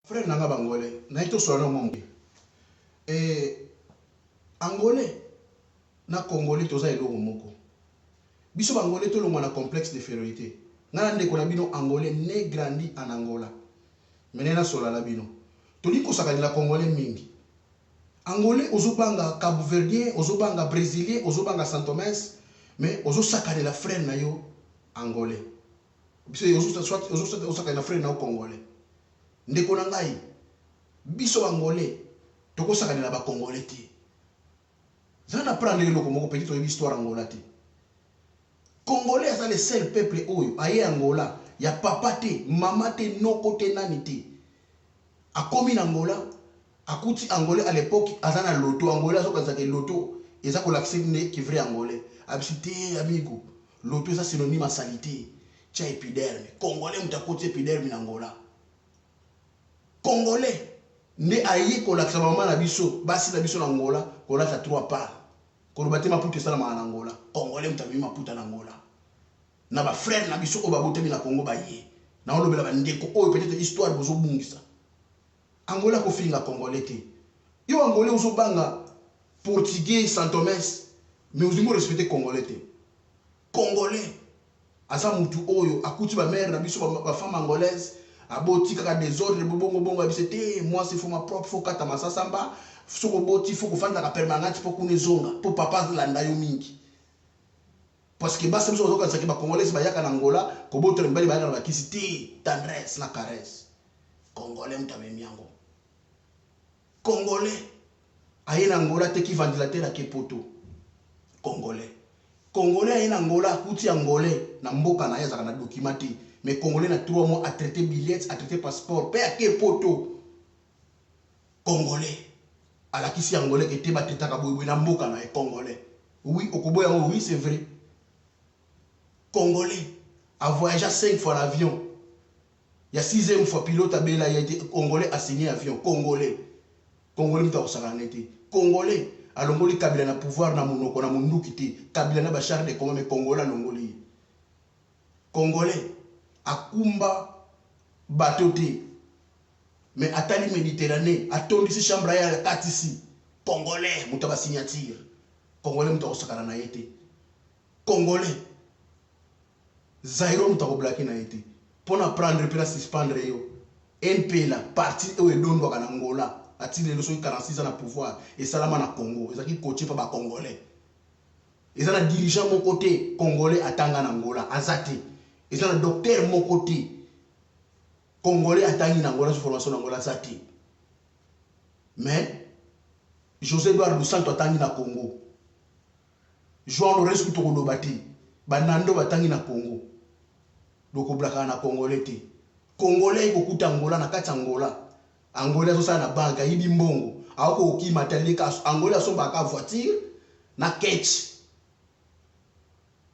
Frère na nga bangolais, naye tosolola na mwa moke. Eh, Angolais na Congolais toza eloko moko. Biso bangolais tolongwa na complexe d'inferiorité. Nga na ndeko na bino Angolais né grandi en Angola. Mais naye nasolola na bino. Tolingi kosakanela Congolais mingi. Angolais ozobanga Cabo-Verdien, ozobanga Brésilien, ozobanga Santomes, mais ozosakanela frère na yo Angolais. Biso soit ozosakanela frère na yo Congolais. Ndeko na ngai, biso Bangolais tokosakanela ba Congolais te. Zala na prendre eloko moko, peut-être oyebi histoire Angola te. Congolais aza le seul peuple oyo aye Angola ya papa te, mama te, noko te, nani te. Akomi na Angola, akuti Angolais à l'époque aza na loto, Angolais azokanisa ke loto eza kolakisa nde ki vrai Angolais. Abisi te amigo, loto eza synonyme ya salité. Tia epiderme. Congolais moto akoti epiderme na Angola. Congolais nde aye kolakisa bamama na biso, basi na biso na Angola kolata trois pales. Koloba te maputa esalamaka na Angola. Congolais moto amemi maputa na Angola. Na ba frères na biso oyo babotami na Congo baye. Naolobela bandeko oyo peut-être histoire bozobungisa. Angola kofinga Congolais te. Yo Angolais ozobanga Portugais Santomes, mais ozingi respecter Congolais te. Congolais aza mutu oyo akuti ba mère na biso, ba femme angolaise aboti kaka désordre, bongo bongo ya biso te. Mwasi faut ma propre, faut kata masasamba. Soki oboti, faut kofandaka permanente mpo kuna ezonga mpo papa alanda yo mingi, parce que basi biso bazokanisaki bacongolais bayaka na Angola kobotela mibali, bayaka na bakisi te, tendresse na caresse. Congolais moto amemi yango. Congolais aye na Angola, ateki ventilateur, ake Poto. Congolais, Congolais aye na Angola, akuti Angolais na mboka na ye azalaka na document te, mais Congolais na 3 mois atraité billet, atraité passeport mpe ake Poto. Congolais alakisi Angolais ke te, batraitaka boyeboye na mboka na ye. Congolais, oui, okoboya yango, oui, c'est vrai. Congolais avoyagea 5 fois na avion, ya sixième fois pilote abela ye te, Congolais asigné avion. Congolais, Congolais moto akosakana na ye te. Congolais alongoli Kabila na pouvoir na monoko, na monduki te. Kabila na bachar de combat, mais Congolais alongoli ye. Congolais akumba bato te, mais atali Méditerranée, atondisi chambre ye, akatisi. Congolais moto ya basignature. Congolais moto akosakana na ye te. Congolais Zairo moto akoblake na ye te mpo na prendre mpe na suspendre yo. MPLA, parti oyo edondwaka na Angola ati lelo soki 46 ans na pouvoir, esalama na Congo, ezalaki coaché mpa bacongolais. Eza na dirigeant moko te congolais atanga na Angola, aza te. Eza na docteur moko te congolais atangi na Angola, formation na Angola, aza te. Mais José Eduardo Santo atangi na Congo, João Lourenço kutu koloba te, banando batangi na Congo. Lokoblakaka na Congolais te. Congolais ekokuta Angola, na kati ya Angola, Angolais azosala na banke, ayibi mbongo, akoki kokima te, aleka. Angolais asombaka voiture na ketch,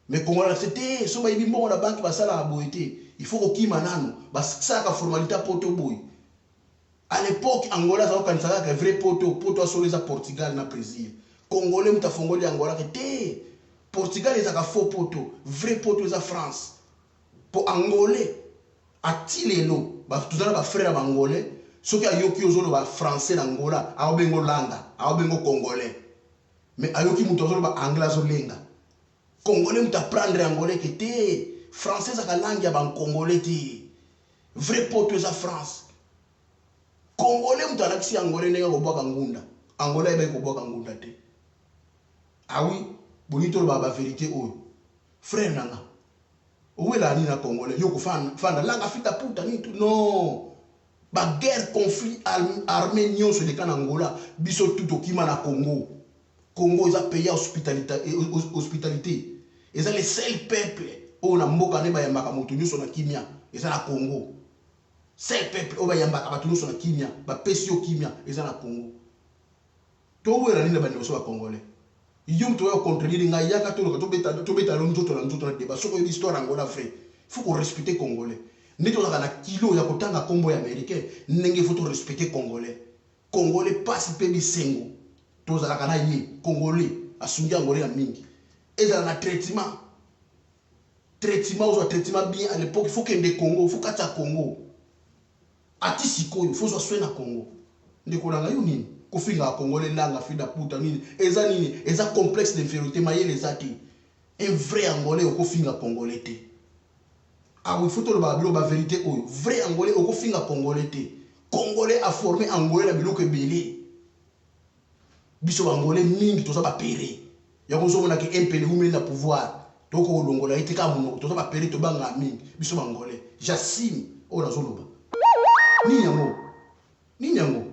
mais Congolais alakisi te so bayibi mbongo na banke, basalaka boye te, il faut kokima nano, basalaka formalité ya Poto boye. À l'époque Angola aza kokanisa kaka vrai Poto, Poto asolo eza Portugal na Brésil. Congolais moto afongoli Angola ke te, Portugal ezalaka faux Poto, vrai Poto eza France. Mpo Angolais ati lelo toza na bafrère ya baangolais, soki ayoki ozoloba français na Angola, aobengo langa, aobengo Congolais, mais ayoki moto azoloba anglais, azolenga. Congolais moto aprendre Angolais ke te, français ezaka langue ya bancongolais te, vrai Poto eza France. Congolais moto alakisi Angolais ndenge akobwaka ngunda. Angolais ayebaki kobwaka ngunda te. Awi bolingi tolobaka bavérité oyo. Frère na nga, owelaka nini na Congolais? Yo kofanda langa fita puta nini tu? Non, baguerre, conflit armé nyonso eleka na Angola, biso tu tokima na Congo. Congo eza pays ya hospitalité, hospitalité. Eza le seul peuple oyo na mboka nde bayambaka moto nyonso na kimia, eza na Congo. Seul peuple oyo bayambaka bato nyonso na kimia, bapesi yo kimia, eza na Congo. Towela nini na bandeko so bacongolais? Yo moto oyo contredire ngai, yaka toloka, tobeta lo nzoto na nzoto na débat. Soki oyebi histoire Angola vrai, faut korespecte Congolais. Nde tozalaka na kilo ya kotanga nkombo ya Américain, ndenge faut torespecte Congolais. Congolais pasi mpe bisengo tozalaka na ye. Congolais asungi Angolais na mingi, ezala na traitement, traitement, ozwa traitement bien. À l'époque il faut kende Congo, faut kati ya Congo. Ati sikoyo faut ozwa soin na Congo. Ndeko na ngai yo nini? Kofingaka congolais langa fida puta nini? Eza nini? Eza complexe d'inferiorite mayele eza te. Un vrai angolais okofinga congolais te. Ah oui, faut tolobaka biloko ba verite oyo. Vrai angolais okofinga congolais te. Congolais a former angolais na biloko ebele. Biso ba angolais mingi toza ba pere. Yango ozomona ke Impele ewumeli na pouvoir. Tokoki kolongola ye te kaka monoko. Toza ba pere tobangaka mingi. Biso ba angolais. J'assume oyo nazoloba. Nini yango? Nini yango?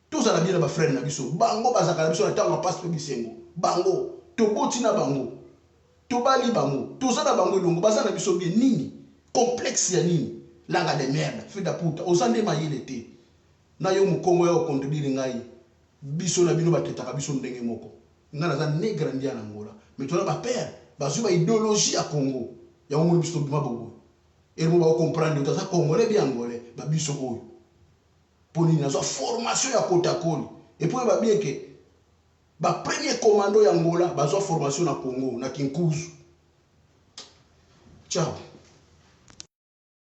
Tozala bien na ba frères na biso. Bango bazalaka na biso na ntango ya pasi mpe bisengo. Bango toboti na bango. Tobali bango. Toza na bango elongo. Baza na biso bien. Nini? Complexe ya nini? Langa de merde. Fille da puta. Oza nde mayele te. Na yo mukongo ya ko contredire ngai. Biso na bino ba traitaka biso ndenge moko. Ngai naza ne grandi en Angola. Mais toza ba père. Bazui ba ideologie ya Congo. Yango omoni biso tobima boboye. Heure moko bako comprendre yo te aza congolais bien angolais. Ba biso oyo. Po nini nazwa formation ya kotakoli. Et puis oyeba bien que ba premier commando ya Angola bazwa formation na Congo na Kinkuzu. Ciao.